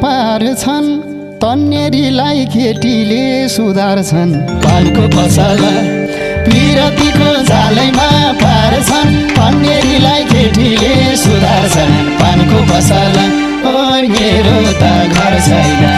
पार्छन् तन्नेरीलाई केटीले सुधार्छन् पानको पसला पिरतीको जालैमा पार्छन् तन्नेरीलाई केटीले सुधार्छन् पानको पसला ओ मेरो त घर छैन